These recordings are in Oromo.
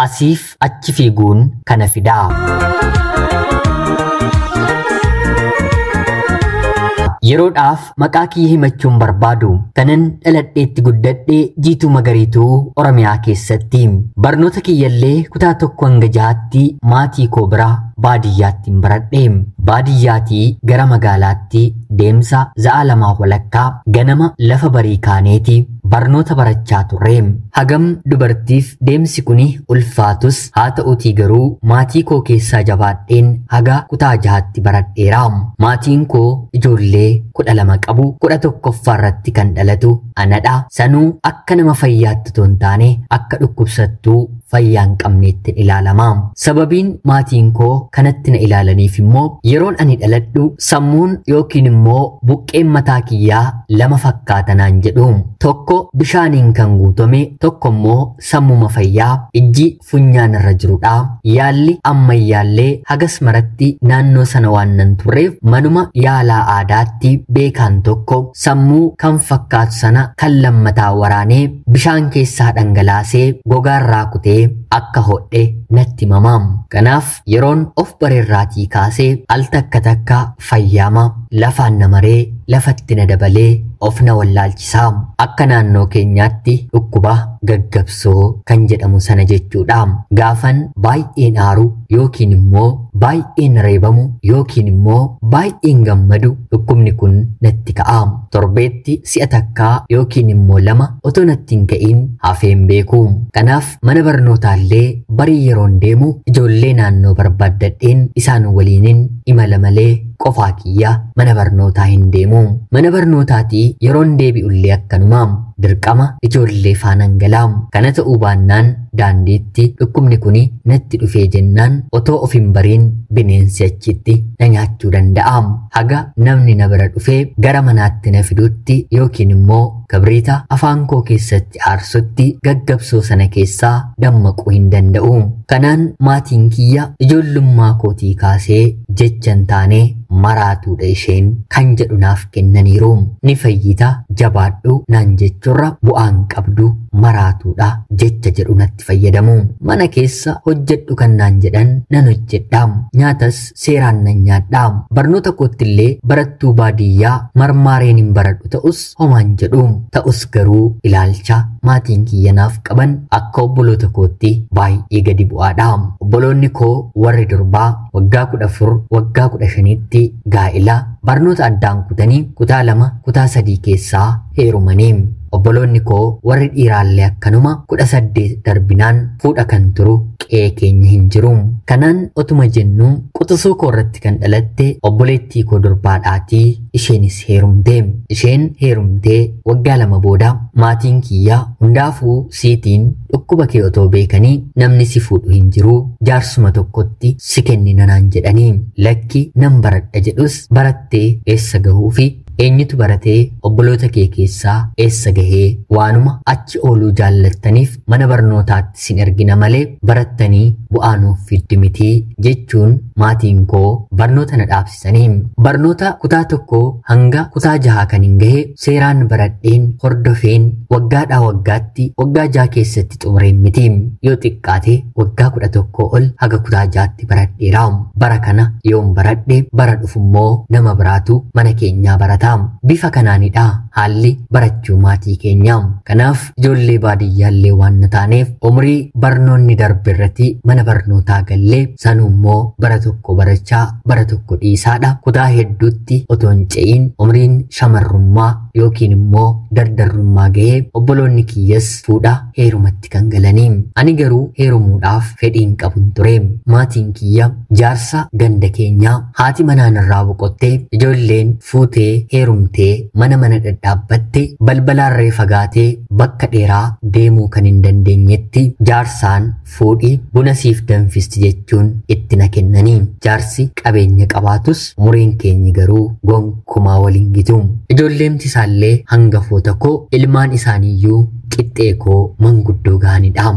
Asiif achi fiiguun kana fidaa. Yeroodhaaf maqaa kiyya himachuun barbaadu. Kanan dhaladheetti guddadhe Jiituu Magariituu Oromiyaa keessatti. Barnoota kiyyallee kutaa 1 hanga 6tti maatii koo bira baadiyyaatti hin baradhe. Baadiyyaatii gara magaalaatti deemsa za'a 2 walakkaa ganama lafa barii kaaneeti barnoota barachaa turre. Hagam dubartiif deemsi kuni ulfaatus haa ta'utii garuu maatii koo keessaa jabaadheen haga kutaa 6tti baradheera. Maatiin koo ijoollee 12 qabu, 11ffaa irratti kan dhalatu anadha. Sanuu akka nama fayyaatti otoo hin taane akka dhukkubsattuu fayyaa hin qabneetti ilaalama. Sababiin maatiin koo kanatti na ilaalaniif immoo yeroon ani dhaladhu sammuun yookiin immoo buqqeen mataa kiyyaa lama fakkaatanaan jedhu. Tokko bishaaniin kan guutame, tokko immoo sammuma fayyaa ijji funyaan irra jirudha. Yaalli ammayyaallee hagas maratti naannoo sana waan nan turreef manuma yaalaa aadaatti beekaan tokko sammuu kan fakkaatu sana kan lammataa waraanee bishaan keessaa dhangalaasee gogaarraa kutee akka hodhe natti himama. Kanaaf yeroon of bareerraatii kaasee al takka takka fayyaama lafaan na maree lafatti na dabalee of na wallaalchisaa. Akka naannoo keenyaatti dhukkuba gaggabsoo kan jedhamu sana jechuudha. Gaafan baay'een aaru yookiin immoo baay'een reebamu yookiin immoo baay'een gammadu dhukkubni kun natti ka'a. Torbeetti si'a takkaa yookiin immoo 2 otoo natti hin ka'in hafeen beeku. Kanaaf mana barnootaallee barii yeroon deemu ijoollee naannoo barbaaddadheen isaan waliinin imala malee qofaa kiyya mana barnootaa hin deemu. Mana barnootaatii yeroon deebi'ullee akkanuma dirqama ijoollee faanaan galaa. Kana ta'uu baannaan daandiitti dhukkubni kuni natti dhufee jennaan otoo of hin bariin bineensi achitti na nyaachuu danda'a. Haga namni na bira dhufee gara manaatti na fidutti yookiin immoo kabriita afaan koo keessatti aarsutti gaggabsoo sana keessaa dammaquu hin danda'u. Kanaan maatiin kiyya ijoollummaa kootii kaasee jecha hin taane maraatuudha isheen kan jedhu naaf kennaniiru. Ni fayyita jabaadhu naan jechuurra bu'aan qabdu maraatuudha jecha jedhu natti fayyadamu. Mana keessa hojjedhu kan naan jedhan nan hojjedha. Nyaatas seeraan nan nyaadha. Barnoota koottillee barattuu baadiyyaa marmaareen hin baradhu ta'us homaan jedhu. Ta'us garuu ilaalcha maatiin kiyya naaf qaban akka obboloota kootti baay'ee gadi bu'aadha. Obboloonni koo warri durbaa waggaa 14 waggaa 15tti gaa'ila barnoota addaan kutanii kutaa 2 kutaa 3 keessaa heerumanii. Obboloonni koo warri dhiiraallee akkanuma 18 darbinaan fuudha kan turu qe'ee keenya hin jiru. Kanaan otuma jennu quxisuu koo irratti kan dhalatte obboleettii koo durbaadhaatii isheenis heerumte. Isheen heerumtee waggaa 2 booda maatiin kiyya hundaafuu siitiin dhukkuba kee otoo beekanii namni si fuudhu hin jiru jaarsuma tokkotti si kennina naan jedhanii. Lakki nan baradha jedhus barattee eessa gahuu fi eenyutu baratee obboloota kee keessaa eessa gahee waanuma achi ooluu jaallattaniif mana barnootaatti sin ergina malee barattanii bu'aa nuuf fiddi mitii jechuun maatiin koo barnoota na dhaabsisanii. Barnoota kutaa 1 hanga kutaa 6 kan hin gahe seeraan baradheen hordofeen waggaadhaa waggaatti waggaa 6 keessatti xumureen miti. Yoo xiqqaate waggaa 11 ol haga kutaa 6tti baradheera. Bara kana yoon baradhe bara dhufummoo nama biraatu mana keenyaa barata. Bifa kanaanidha haalli barachuu maatii keenyaa. Kanaaf ijoollee baadiyyaallee waan na taaneef umrii barnoonni darbe irratti mana barnootaa gallee sanuummoo bara tokko barachaa bara tokko dhiisaadha. Kutaa hedduutti otoo hin ce'iin umriin shamarrummaa yookiin immoo dardarrummaa gahee obboloonni kiyyas fuudha heerumatti kan galanii. Ani garuu heerumuudhaaf fedhiin qabun ture. Maatiin kiyya jaarsa ganda keenyaa haati manaan irraa boqottee ijoolleen fuutee heerumtee mana mana dhadhaabbatte balbalaarree fagaatee bakka dheeraa deemuu kan hin dandeenyetti jaarsaan fuudhii buna siif danfisti jechuun itti na kennanii. Jaarsi qabeenya qabaatus umuriin keenya garuu gonkumaa waliin gitu. Ijoolleemti isaallee hangafoota koo ilmaan isaaniiyyuu qixxee koo manguddoo ga'anidha.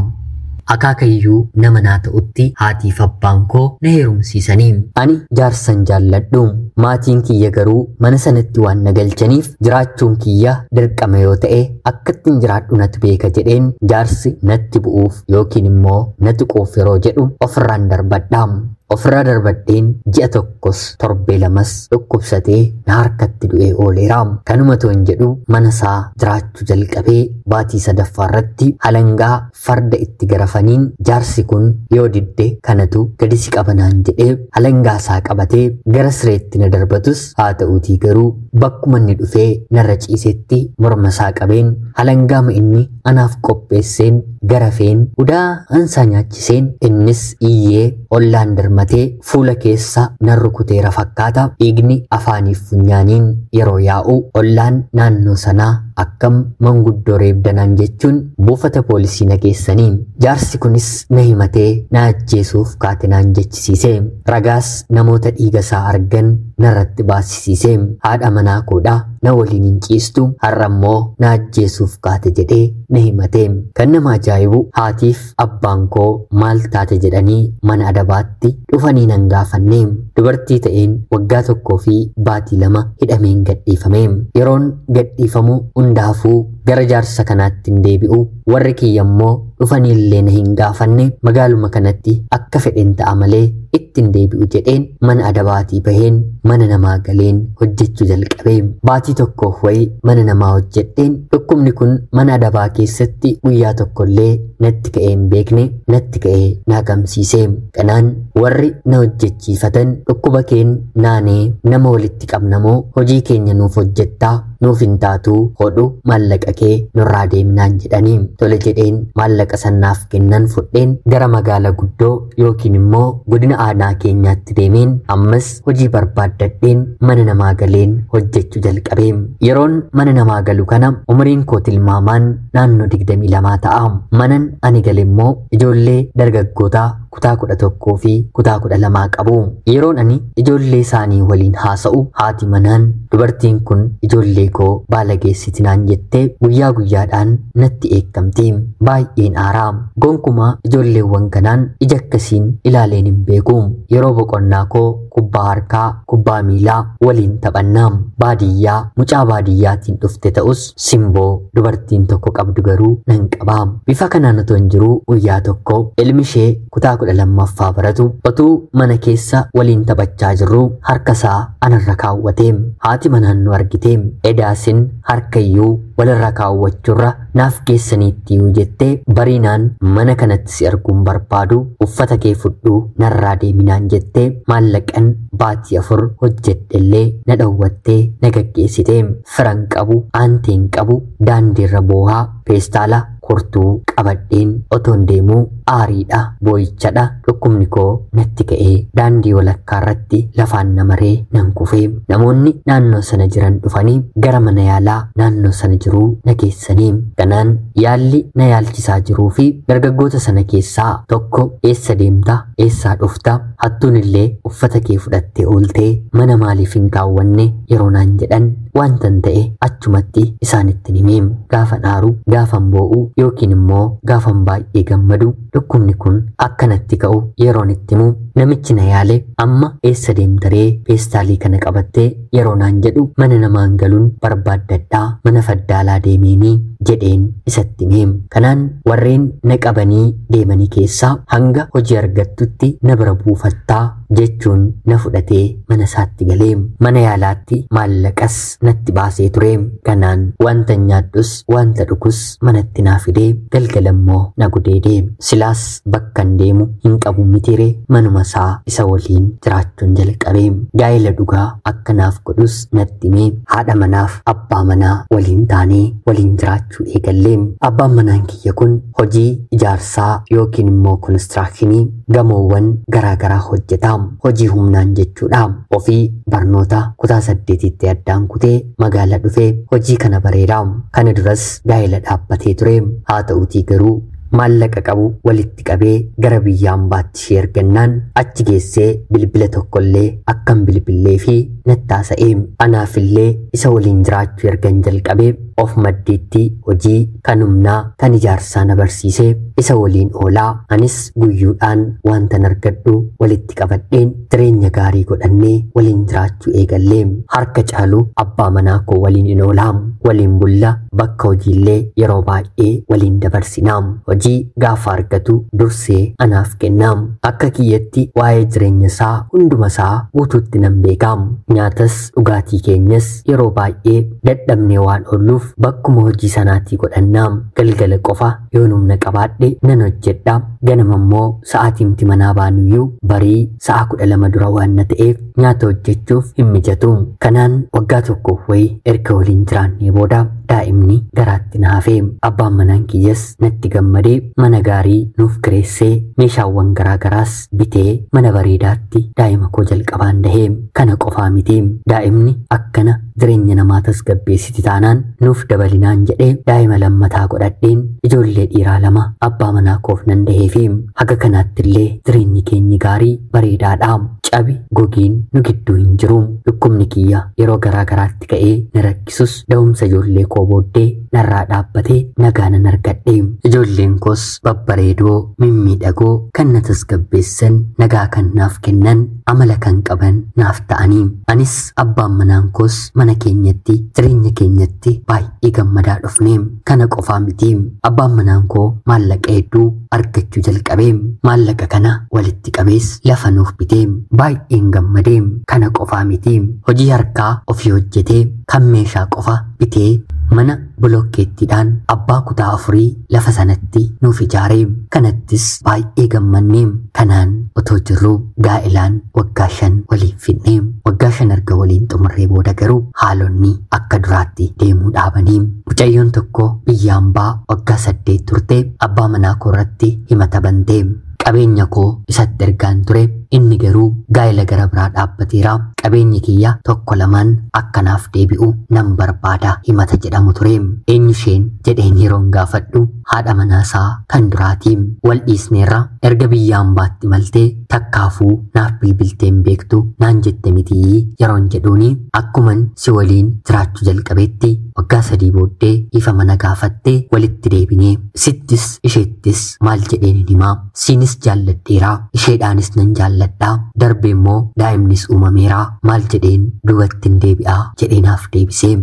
Akaakayyuu nama naa ta'utti haatiif abbaan koo na heerumsiisanii. Ani jaarsan jaalladhu. Maatiin kiyya garuu mana sanatti waan na galchaniif jiraachuun kiyya dirqama yoo ta'e akkattiin jiraadhu natu beeka jedheen jaarsi natti bu'uuf yookiin immoo na tuquuf yeroo jedhu ofirraan darbadha. Ofirraa darbadheen ji'a tokkos torbee lamas dhukkubsatee na harkatti du'ee ooleera. Kanuma toon jedhu mana isaa jiraachuu jalqabee baatii sadaffaa irratti halangaa farda itti garafaniin jaarsi kun yoo didde kanatu gadi si qabanaan jedhee halangaa isaa qabatee gara sireetti na darbatus haa ta'uutii garuu bakkuma inni dhufee narra ciisetti morma isaa qabeen halangaama inni anaaf qopheesseen garafeen udaa ansaa nyaachiseen innis iyyee ollaan darmatee fuula keessa nan rukuteera fakkaata. Dhiigni afaaniif funyaaniin yeroo yaa'u ollaan naannoo sanaa akkam manguddoo reebdanaan jechuun buufata poolisii na geessanii. Jaarsi kunis na himatee na ajjeesuuf kaate naan jechisiise. Ragaas namoota dhiiga isaa argan narratti baasisiise. Haadha manaa koodha na waliin hin ciistu har'a immoo na ajjeesuuf kaate jedhee na himate. Kan nama ajaa'ibu haatiif abbaan koo maal taate jedhanii mana adabaatti dhufanii nan gaafanne. Dubartii ta'een waggaa 1 fi baatii 2 hidhameen gadhiifame. Yeroon gadhiifamu hundaafuu gara jaarsa kanaatti hin deebi'u. Warri kiyya immoo dhufanii illee na hin gaafanne. Magaaluma kanatti akka fedhen ta'a malee ittiin deebi'u jedheen mana adabaatii baheen mana namaa galeen hojjechuu jalqabe. Baatii tokkoof wayii mana namaa hojjedheen dhukkubni kun mana adabaa keessatti guyyaa tokkollee natti ka'ee hin beekne natti ka'ee na gamsiise. Kanaan warri na hojjechiifatan dhukkuba keen naanee nama walitti qabnamoo hojii keenya nuuf hojjettaa nuuf hin taatuu hodhu maallaqa kee nurraa deemnaan jedhanii. Tole jedheen maallaqa sannaaf kennan fudheen gara magaala guddoo yookiin immoo godina aanaa keenyaatti deemeen ammas hojii barbaaddadheen mana namaa galeen hojjechuu jalqabe. Yeroon mana namaa galu kana umriin koo tilmaamaan naannoo 22 ta'a. Manan ani gale immoo ijoollee dargaggootaa kutaa 11 fi kutaa 12 qabu. Yeroon ani ijoollee isaanii waliin haasa'u haati manaan dubartiin kun ijoollee koo baalageessiti naan jettee guyyaa guyyaadhaan natti eeggamti. Baay'een aaraa. Gonkumaa ijoolleewwan kanaan ija akkasiin ilaaleen hin beeku. Yeroo boqonnaa koo kubbaa harkaa, kubbaa miilaa waliin taphannaa. Baadiyyaa mucaa baadiyyaatiin dhufte ta'us simboo dubartiin tokko qabdu garuu nan qaba. Bifa kanaan otoo hin jiruu guyyaa tokko ilmi ishee kutaa 12ffaa baratu otuu mana keessa waliin taphachaa jirru harka isaa anarra kaawwate. Haati manaan nu argite. Edaasin harkayyuu walirra kaawwachuurra naaf geessaniitti iyyuu jettee bariinaan mana kanatti si arguun barbaadu uffata kee fudhuu narraa deeminaan jettee maallaqan baatii 4 hojjedhellee na dhowwattee na gaggeessite. Firan qabu, aanteen qabu, daandiirra boohaa peestaala kortuu qabadheen otoon deemuu aariidha, boo'ichadha. Dhukkubni koo natti ka'ee daandii walakkaa irratti lafaan na maree nan kufee. Namoonni naannoo sana jiran dhufanii gara mana yaalaa naannoo sana jiruu na geessanii. Kanaan yaalli na yaalchisaa jiruu fi dargaggoota sana keessaa tokko eessa deemta, eessaa dhufta, hattuun illee uffata kee fudhattee ooltee mana maaliif hin kaawwanne yeroo naan jedhan wantan ta'e achumatti isaanitti himee. Gaafan aaru, gaafan boo'u yookiin immoo gaafan baay'ee gammadu dhukkubni kun akkanatti ka'u yeroon itti himu namichi na yaale amma eessa deemtaree peestaalii kana qabattee yeroo naan jedhu mana namaan galuun barbaaddadhaa mana faddaalaa deemeenii jedheen isatti hime. Kanaan warreen na qabanii deemanii keessaa hanga hojii argattutti na bira buufattaa jechuun na fudhatee mana isaatti galee. Mana yaalaatti maallaqas natti baasee ture. Kanaan wanta nyaadhus wanta dhugus manatti naa fidee galgala immoo na gudeede. Silaas bakkan deemu hin qabu mitiire manuma isaa isa waliin jiraachuun jalqabe. Gaa'ela dhugaa akkanaaf godhus natti hime. Haadha manaaf abbaa manaa waliin taanee waliin jiraachuu eegalle. Abbaan manaan kiyya kun hojii ijaarsaa yookiin immoo konistiraakhinii gamoowwan garaagaraa hojjeta. Hojii humnaan jechuudha. Ofii barnoota kutaa 8tti addaan kutee magaala dhufee hojii kana bareera. Kana duras gaa'ela dhaabbatee ture. Haa ta'uutii garuu maallaqa qabu walitti qabee gara biyya hambaatti ishee ergannaan achi geessee bilbila tokkollee akkan bilbillee fi nattaasa'e. Anaafillee isa waliin jiraachuu ergan jalqabee of maddiitti hojii kan humnaa kan ijaarsaa na barsiisee isa waliin oolaa anis guyyuudhaan wantan argadhu walitti qabadheen jireenya gaarii godhannee waliin jiraachuu eegallee. Harka caalu abbaa manaa koo waliin in oolaa, waliin bulla, bakka hojiillee yeroo baay'ee waliin dabarsinaa. Hojii gaafa argatu dursee anaaf kennaa. Akka kiyyatti waa'ee jireenya isaa hunduma isaa guutuutti nan beekaa. Nyaatas dhugaatii keenyas yeroo baay'ee dadhabnee waan oolluuf bakkuma hojii sanaatii godhannaa. Galgala qofa yoo humna qabaadhe nan hojjedha. Ganama immoo sa'aatii manaa baanuyyuu barii sa'a 12 dura waan na ta'eef nyaata hojjechuuf hin mijatu. Kanaan waggaa tokkoof wayii erga waliin jiraannee booda daa'imni garaatti na hafe. Abbaan manaan kiyyas natti gammadee mana gaarii nuuf kireessee meeshaawwan garaagaraas bitee mana bareedaatti daa'ima koo jalqabaan dahee. Kana qofaa miti, daa'imni akkana jireenya namaa tasgabbeessiti taanaan nuuf dabalinaan jedhee daa'ima lammataa godhadheen ijoollee dhiiraa 2 abbaa manaa koof nan daheefi. Haga kanaattillee jireenyi keenyi gaarii bareedaadha. Cabi gogiin nu gidduu hin jiru. Dhukkubni kiyya yeroo garaagaraatti ka'ee na rakkisus da'umsa ijoollee koo booddee narraa dhaabbatee nagaa nan argadhe. Ijoolleen koos babbareedoo mimmiidhagoo kan na tasgabbeessan, nagaa kan naaf kennan, amala kan qaban naaf ta'anii. Anis abbaan manaan koos mana keenyatti jireenya keenyatti baay'ee gammadaa dhufne. Kana qofaa miti, abbaan manaan koo maallaqa hedduu argachuu jalqabe. Maallaqa kana walitti qabees lafa nuuf bitee baay'een gammadee. Kana qofaa miti, hojii harkaa ofii hojjetee kan meeshaa qofa bitee mana bolokkeettiidhaan abbaa kutaa 4 lafa sanatti nuuf ijaare. Kanattis baay'ee gammanne. Kanaan otoo jirru gaa'ilaan waggaa 5 waliin fidne. Waggaa 5 erga waliin xumurree booda garuu haalonni akka duraatti deemuu dhaabanii. Mucayyoon tokko biyya hambaa waggaa 8 turte abbaa manaa koo irratti himata bante. Qabeenya koo isatti ergaan ture, inni garuu gaa'ela gara biraa dhaabbateera. Qabeenyi kiyya tokko lamaan akkanaaf deebi'u nan barbaada himata jedhamu ture. Eenyu isheen jedheen yeroon gaafadhu haadha manaasaa kan duraati. Wal dhiisneerra, erga biyya hambaatti maltee takkaafuu naaf bilbilteen beektu naan jette mitii yeroon jedhuuni akkuman si waliin jiraachuu jalqabeetti waggaa 3 booddee ifa mana gaafattee walitti deebinee sittis isheettis maal jedheen hin himaa. Siinis jaalladheeraa, isheedhaanis nan jaalladhaa, darbe immoo daa'imnis uumameeraa, maal jedheen duubatti hin deebi'aa jedhee naaf deebisee.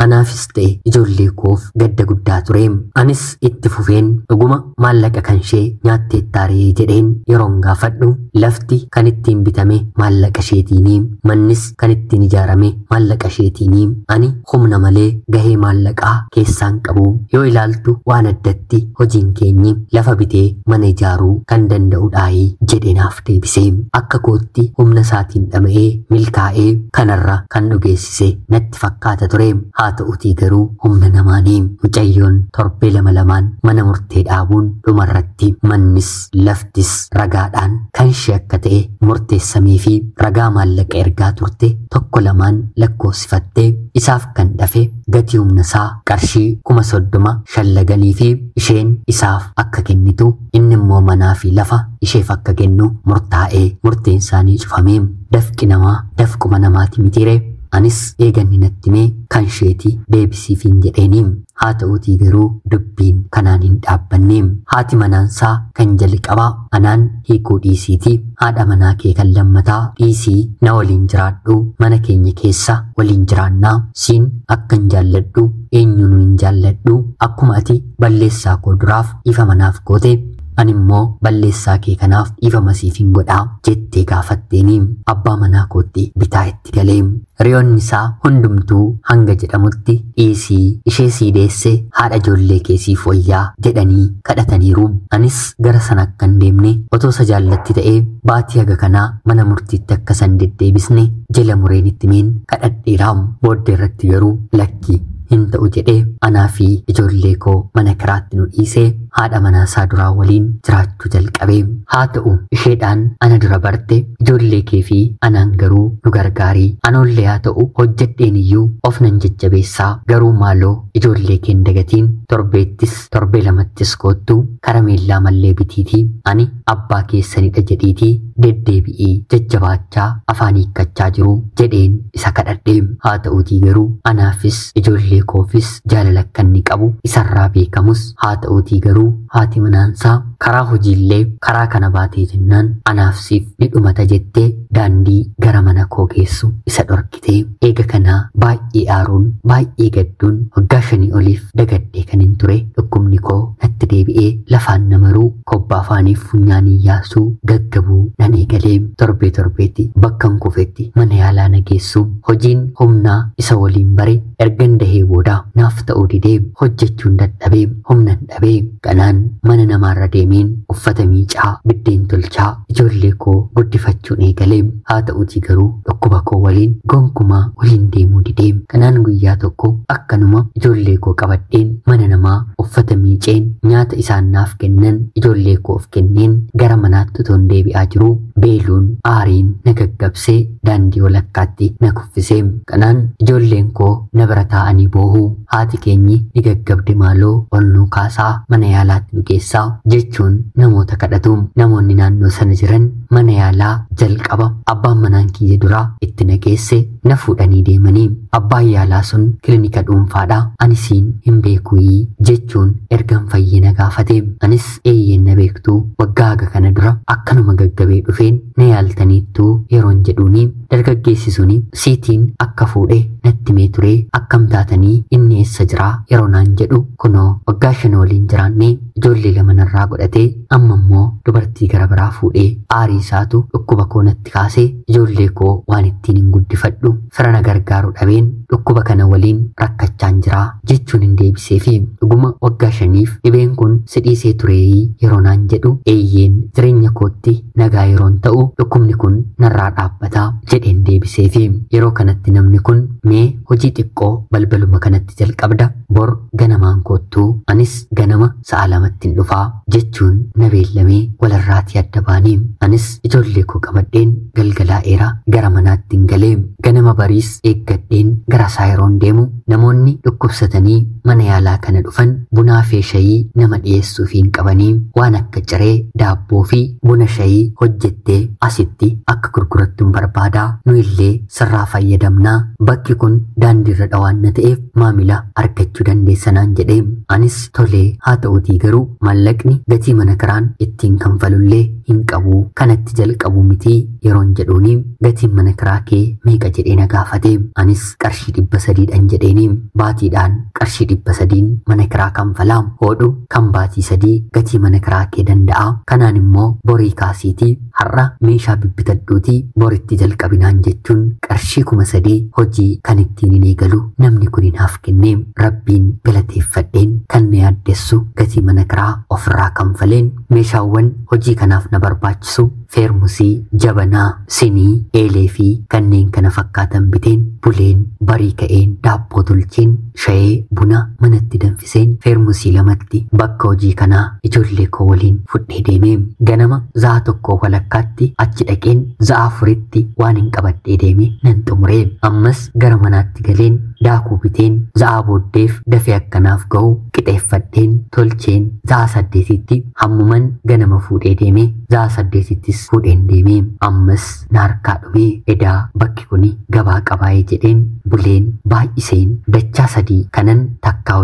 Anaafis ta'e ijoollee koof gadda guddaa ture. Anis itti fufeen dhuguma maallaqa kan ishee nyaatteettaaree jedheen yeroon gaafadhu lafti kan ittiin bitame maallaqa isheetiini, mannis kan ittiin ijaarame maallaqa isheetiini. Ani humna malee gahee maallaqaa keessaan qabu. Yoo ilaaltu waan addatti hojiin keenyi lafa bitee mana ijaaruu kan danda'udhaayi jedhee naaf deebise. Akka kootti humna isaatiin dhama'ee milkaa'ee kanarra kan dhugeessise natti fakkaata ture. Haa ta'utii garuu humna namaanii mucayyoon torbee 2 2 mana murtee dhaabuun dhumarratti mannis laftis ragaadhaan kan ishee akka ta'e murteessamee fi ragaa maallaqa ergaa turte 1 2 lakkoofsifattee isaaf kan dhafe gatii humna isaa qarshii 30,000 shallaganii fi isheen isaaf akka kennitu inni immoo manaa fi lafa isheef akka kennu murtaa'ee murteen isaanii cufamee. Dafqi namaa dafquma namaati mitiire. Anis eeganni natti mee kan isheeti deebisiifiin jedheeni. Haa ta'uutii garuu dubbiin kanaan hin dhaabbanne. Haati manaansaa kan jalqabaa anaan hiikuu dhiisiiti, haadha manaa kee kan lammataa dhiisii na waliin jiraadhu, mana keenya keessa waliin jiraannaa, siin akkan jaalladhu eenyuunuu hin jaalladhu, akkuma ati balleessaa koo duraaf ifa manaaf goote ani immoo balleessaa kee kanaaf dhiifama siif hin godhaa jettee gaafatteeni. Abbaa manaa kootti bitaa itti galee. Hiriyoonni isaa hundumtuu hanga jedhamutti dhiisii ishee sii deesse haadha ijoollee kee siif wayyaa jedhanii kadhataniiru. Anis gara sana akka hin deemne otoo isa jaallatti ta'ee baatii haga kanaa mana murtiitti akka san deddeebisne jala mureen itti meen kadhadheera. Booddee irratti garuu lakki hin ta'u jedhee anaa fi ijoollee koo mana kiraatti nu dhiisee haadha manaasaa duraa waliin jiraachuu jalqabe. Haa ta'u isheedhaan ana dura barte ijoollee kee fi anaan garuu nu gargaarii, anoollee haa ta'u hojjedheen iyyuu of nan jajjabeessaa, garuu maaloo ijoollee kee hin dagatiin, torbeettis torbee lamattis koottu karameellaa mallee bitiitii ani abbaa keessanidha jedhiitii deddeebi'ii jajjabaachaa afaan hiikkachaa jiru jedheen isa kadhadhe. Haa ta'uutii garuu anaafis ijoollee koofis jaalala akka inni qabu isarraa beekamus, haa ta'uutii garuu haati manaansaa karaa hojiillee karaa kana baatee jennaan anaaf siif ni dhumata jettee daandii gara mana koo geessu isa dhorkitee. Eega kanaa baay'ee aaruun baay'ee gadduun waggaa 5 oliif dagadhee kan hin ture dhukkubni koo natti deebi'ee lafaan namaruu kobbaa afaaniif funyaanii yaasuu gaggabuu nan eegalee. Torbee torbeetti bakkan kufetti mana yaalaa na geessu. Hojiin humnaa isa waliin bare ergan dahee booda naaf ta'uu didee hojjechuun dadhabee humnan dhabee. Kanaan mana namaarra deemeen uffata miicaa biddeen tolchaa ijoollee koo guddifachuun eegalee. Haa ta'uutii garuu dhukkuba koo waliin gonkumaa waliin deemuu didee. Kanaan guyyaa tokko akkanuma ijoollee koo qabadheen mana namaa uffata miiceen nyaata isaan naaf kennan ijoollee koof kenneen gara manaatti otoon deebi'aa jiruu beeluun aariin na gaggabsee daandii walakkaatti na kuffisee. Kanaan ijoolleen koo na bira taa'anii boohuu, haati keenyi ni gaggabde maaloo ol nuu kaasaa mana yaalaatti nu geessaa jechuun namoota kadhatu. Namoonni naannoo sana jiran mana yaalaa jalqaba abbaan manaan kiyya duraa itti na geesse na fuudhanii deemanii. Abbaan yaalaa sun kilinika dhuunfaadha, ani siin hin beekuyii jechuun ergan fayyee na gaafate. Anis eeyyeen na beektuu, waggaa haga kana dura akkanuma gaggabee dhufeen na yaaltaniittuu yeroon jedhuuni dargaggeessi suni siitiin akka fuudhe natti himee ture, akkam taatanii inni eessa jiraa yeroo naan jedhu, kunoo waggaa 5 waliin jiraannee ijoollee 2 narraa godhatee amma immoo dubartii gara biraa fuudhee aarii isaatu dhukkuba koo natti kaasee ijoollee koo waan ittiin hin guddifadhu fira na gargaaru dhabeen dhukkuba kana waliin rakkachaan jiraa jechuun hin deebiseefi. Dhuguma waggaa 5 dhibeen kun si dhiisee tureeyii yeroo naan jedhu, eeyyeen jireenya kootti nagaa yeroon ta'u dhukkubni kun narraa dhaabbataa jedheen deebiseefi. Yeroo kanatti namni kun mee hojii xiqqoo balbaluma kanatti jalqabda, bor ganamaan koottuu anis ganama sa'a 2tti hin dhufaa jechuun na beellamee walarraatii adda baanii. Anis ijoollee koo qabadheen galgalaa'eera gara manaatti hin galee. Ganama bariis eeggadheen gara isaa yeroon deemu namoonni dhukkubsatanii mana yaalaa kana dhufan bunaa fi shayii nama dhiyeessuuf hin qabanii waan akka ciree, daabboo fi buna shayii hojjettee asitti akka gurgurattuun barbaadaa, nu illee sirraa fayyadamnaa, bakki kun daandiirra dhawaanna ta'eef maamila argachuu dandeessanaan jedhee. Anis tolee, haa ta'uutii garuu maallaqni gatii mana kiraan ittiin kanfalullee hin qabu, kanatti jalqabu mitii yeroon jedhuuni gatiin mana kiraa kee meeqa jedhee na gaafate. Anis qarshii 300 jedheeni. Baatiidhaan qarshii 300 mana kiraa kanfalaa, hodhu kan baatii 3 gatii mana kiraa kee danda'a, kanaan immoo borii kaasiitii har'a meeshaa bibbitadhuutii boritti jalqabinaan jechuun qarshii 3000 hojii kan ittiin hin eegalu namni kun naaf kenne. Rabbiin galateeffadheen kan na yaaddessu gatii mana kiraa ofirraa kanfaleen meeshaawwan hojii kanaaf na barbaachisu feermusii, jabanaa, sinii, eelee fi kanneen kana fakkaatan biteen buleen barii ka'een daabboo tolcheen shayee buna manatti danfiseen feermusii 2tti bakka hojii kanaa ijoollee koo waliin fudhee deemee. Ganama sa'a 1 walakkaatti achi dhaqeen sa'a 4tti waan hin qabadhee deeme nan xumuree. Ammas gara manaatti galeen daakuu biteen sa'a booddeef dafee akkanaaf ga'u qixeeffadheen tolcheen sa'a 8tti hammuman ganama fuudhee deeme sa'a 8ttis fuudheen deemee. Ammas na harkaa dhumee edaa bakki kuni gabaa qabaayee jedheen buleen baay'iseen dachaa 3 kanan takkaa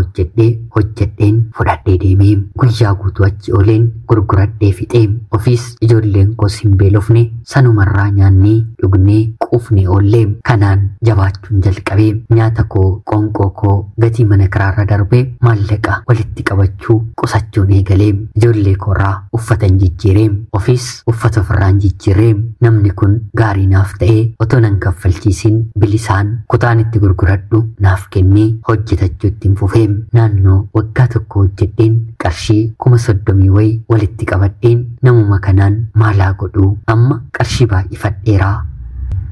hojjedheen fudhadhee deemee. Guyyaa guutuu achi ooleen gurguradhee fixee ofiis ijoolleen koos hin beelofne, sanumarraa nyaannee dhugnee quufnee oollee. Kanaan jabaachuun jalqabee nyaata koo qoonqoo koo gatii mana kiraarra darbee maallaqa walitti qabachuu qusachuun eegalee. Ijoollee koorraa uffata hin jijjiiree ofiis uffata ofirraa hin jijjiiree. Namni kun gaarii naaf ta'ee otoo nan kaffalchiisin bilisaan kutaan itti gurguradhu naaf kennee hojjetachuu ittiin fufee. Naannoo waggaa 1 hojjedheen qarshii 30,000 wayii walitti qabadheen namuma kanaan maalaa godhuu amma qarshii baay'ifadheeraa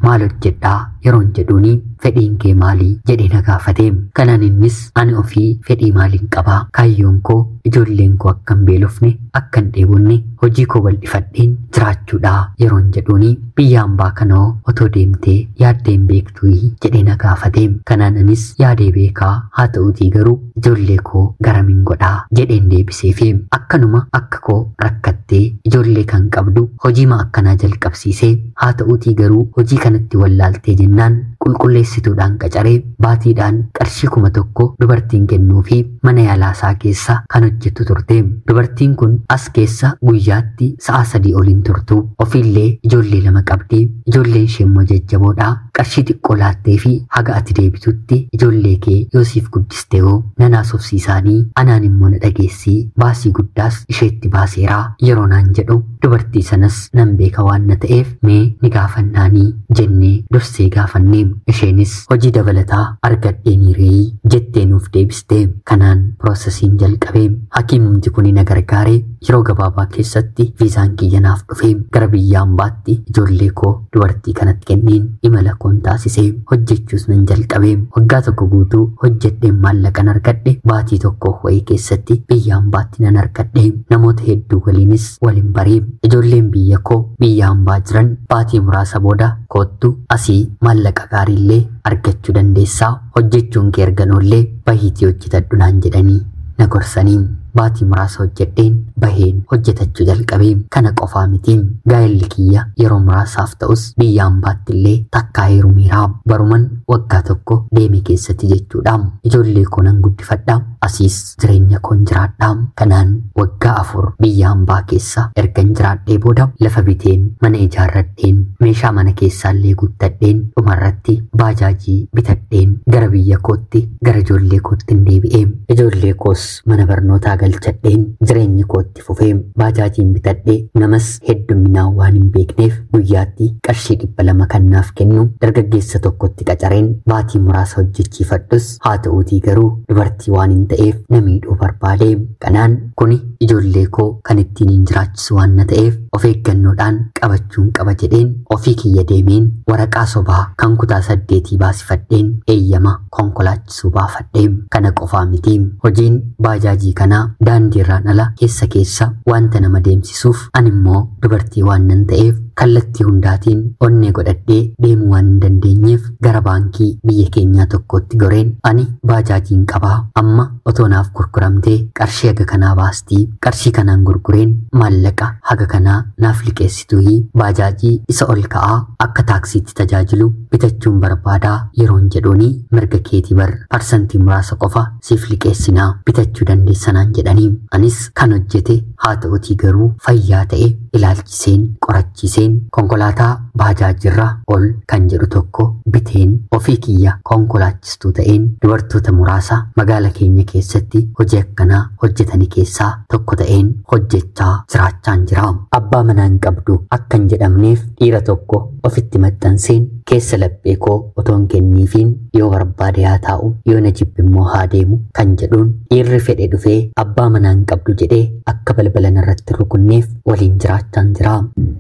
maal hojjedhaa Yeroon jedhuuni fedhiin kee maalii jedhee na gaafate. Kanaan innis ani ofii fedhii maaliin qabaa? Kaayyoon koo ijoolleen koo akka hin beelofne, akka hin dheebonne, hojii koo bal'ifadheen jiraachuudha yeroon jedhuuni biyya hambaa kanoo otoo deemtee yaaddee hin beektuu jedhee na gaafate. Kanaan anis yaadee beekaa, haa ta'uutii garuu ijoollee koo garamiin godhaa jedheen deebiseefi akkanuma akka koo rakkattee ijoollee kan qabdu hojiima akkanaa jalqabsiisee, haa ta'uutii garuu hojii kanatti wallaaltee jennaan qulqulleessituudhaan qacaree baatiidhaan qarshii 1000 dubartiin kennuu fi mana yaalaasaa keessa kan hojjettu turte. Dubartiin kun as keessa guyyaatti sa'a 3 oliin turtu. Ofiillee ijoollee 2 qabdi. Ijoolleen ishee immoo jajjaboodha. Qarshii xiqqoo laattee fi haga ati deebitutti ijoollee kee yoo siif guddiste hoo nan haasofsiisaanii anaan immoo na dhageessii, baasii guddaas isheetti baaseeraa yeroo naan jedhu dubartii sanas nan beeka waan na ta'eef mee ni gaafannaanii jennee dursee gaafannee isheenis hojii dabalataa argadheenii reeyi jettee nuuf deebiste. Kanaan piroosesiin jalqabee hakiimumti kun na gargaaree yeroo gabaabaa keessatti viizaan kiyya naaf dhufee gara biyya hambaatti ijoollee koo dubartii kanatti kenneen imala koon taasisee hojjechuus nan jalqabee. Waggaa 1 guutuu hojjedheen maallaqan argadhe baatii 1 wayii keessatti biyya hambaatti nan argadhe. Namoota hedduu waliinis waliin baree ijoolleen biyya koo biyya hambaa jiran baatii muraasa booda koottu asii maallaqa gaariillee argachuu dandeessaa, hojjechuun kee erganoollee bahiitii hojjetadhu naan jedhanii na gorsanii baatii muraasa hojjedheen baheen hojjetachuu jalqabee. Kana qofaa miti, gaa'elli kiyya yeroo muraasaaf ta'us biyya hambaatti illee takkaa heerumeera. Baruman waggaa 1 deeme keessatti jechuudha. Ijoollee koo nan guddifadha, asiis jireenya koon jiraadha. Kanaan waggaa 4 biyya hambaa keessa ergan jiraadhee booda lafa biteen, mana ijaarradheen, meeshaa mana keessaallee guuttadheen dhumarratti baajaajii bitadheen gara biyya kootti, gara ijoollee kootti hin deebi'e. Ijoollee koos mana barnootaa galchadheen jireenyi kootti fufee baajaajiin bitadhee namas hedduminaan waan hin beekneef guyyaatti qarshii 200 kan naaf kennu dargaggeessa tokkotti qacareen baatii muraasa hojjechiifadhus, haa ta'uutii garuu dubartii waan hin ta'eef na miidhuu barbaade. Kanaan kuni ijoollee koo kan ittiin hin jiraachisu waan na ta'eef of eeggannoodhaan qabachuun qaba jedheen ofii kiyya deemeen waraqaa sobaa kan kutaa 8 baasifadheen eeyyama konkolaachisuu baafadhee. Kana qofaa miti, hojiin baajaajii kanaa daandiirraan ala keessa keessa wanta nama deemsisuuf ani immoo dubartii waan nan ta'eef kallattii hundaatiin onnee godhadhee deemuu waan hin dandeenyeef gara baankii biyya keenyaa tokkotti goreen ani baajaajiin qabaa, amma otoo naaf gurguramtee qarshii haga kanaa baastii, qarshii kanaan gurgureen maallaqa haga kanaa naaf liqeessituuyi baajaajii isa ol ka'aa akka taaksiitti tajaajilu bitachuun barbaadaa yeroon jedhuuni mirga keetii bar parsantii muraasa qofa siif liqeessinaa bitachuu dandeessanaan jedhanii anis kan hojjete, haa ta'utii garuu fayyaa ta'e ilaalchiseen qorachiiseen konkolaataa baajaajirra ol kan jedhu tokko biteen ofii kiyya konkolaachistuu ta'een dubartoota muraasa magaala keenya keessatti hojii akkanaa hojjetanii keessaa tokko ta'een hojjechaa jiraachaan jira. Abbaa manaa hin qabdu akka hin jedhamneef dhiira tokko ofitti maxxanseen keessa laphee koo otoon kenniifiin yoo barbaade haa taa'u, yoo na jibbe immoo haa deemu kan jedhuun dhiirri fedhe dhufee abbaa manaa hin qabdu jedhee akka balbala narratti rukunneef waliin jiraachaan jira.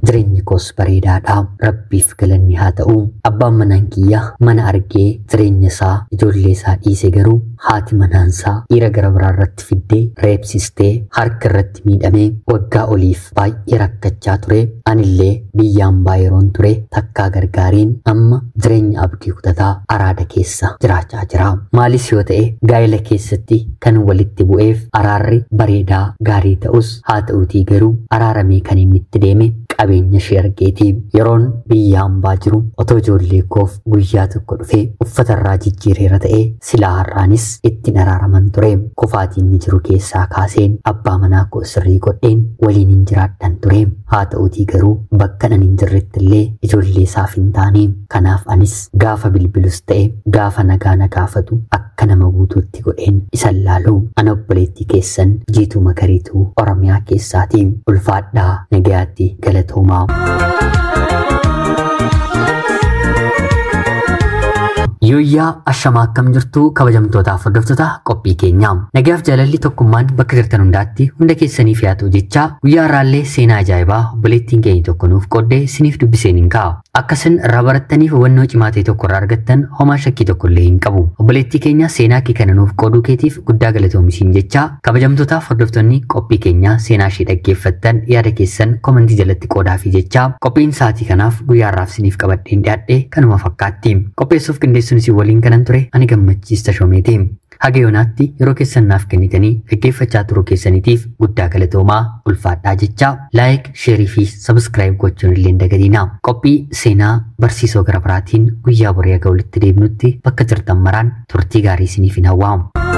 Jireenyi koos bareedaadha. Rabbiif galanni haa ta'u. Abbaan manaan kiyya mana argee jireenya isaa ijoollee isaa dhiise, garuu haati manaansaa dhiira gara biraa irratti fiddee reebsistee harka irratti miidhamee waggaa oliif baay'ee rakkachaa ture. Anillee biyya hambaa yeroon ture takkaa gargaareen amma jireenya abdii kutataa araada keessa jiraachaa jira. Maalis yoo ta'e gaa'ela keessatti kan walitti bu'eef araarri bareedaa gaarii ta'us, haa ta'uutii garuu araaramee kan inni itti deeme qabeenya ishee argeeti. Yeroon biyya hambaa jiru otoo ijoollee koof guyyaa tokko dhufee uffata irraa jijjiireera ta'ee silaa har'aanis ittiin araaraman ture. Kufaatiin ni jiru keessaa kaaseen abbaa manaa koo sirrii godheen waliin hin jiraadhan ture. Haa ta'uutii garuu bakka ani hin jirretti illee ijoollee isaaf hin taane. Kanaaf anis gaafa bilbilus ta'e gaafa nagaa na gaafatu akka nama guutuutti godheen isan laalu. Ana obboleettii keessan Jiituu Magariituu Oromiyaa keessaati. Ulfaadhaa, nagayaatti, galatoomaa. Yooyyaa ashamaa, akkam jirtu kabajamtootaaf hordoftoota qophii keenyaa. Nagaaf jaalalli tokkummaan bakka jirtan hundaatti hunda keessaniif haa ta'u jechaa, guyyaa har'aallee seenaa ajaa'ibaa obboleettiin keenya tokko nuuf qooddee isiniif dubbiseen hin ka'a. Akka isin irraa barattaniif hubannoo cimaa ta'e tokko irraa argattan homaa shakkii tokko illee hin qabu. Obboleettii keenya, seenaa kee kana nuuf qooduu keetiif guddaa galatoomi jechaa, kabajamtootaaf hordoftoonni qophii keenyaa seenaa ishee dhaggeeffattan yaada keessan komentii jalatti qoodaafi jechaa, qophiin sa'aatii kanaaf guyyaa har'aaf isiniif qabadheen dhiyaadhe kanuma fakkaatti. Qopheessuuf qindeessuun isin waliin kanan ture ani Gammachiis Tashoomeeti. Haga yoonaatti yeroo keessan naaf kennitanii dhaggeeffachaa turuu keessaniitiif guddaa galatoomaa, ulfaadhaa jechaa, like, share fi subscribe gochuun illee hin dagatinaa. Qophii seenaa barsiisoo gara biraatiin guyyaa borii haga walitti deebinutti bakka jirtan maraan turtii gaarii isiniif hin hawwaamu.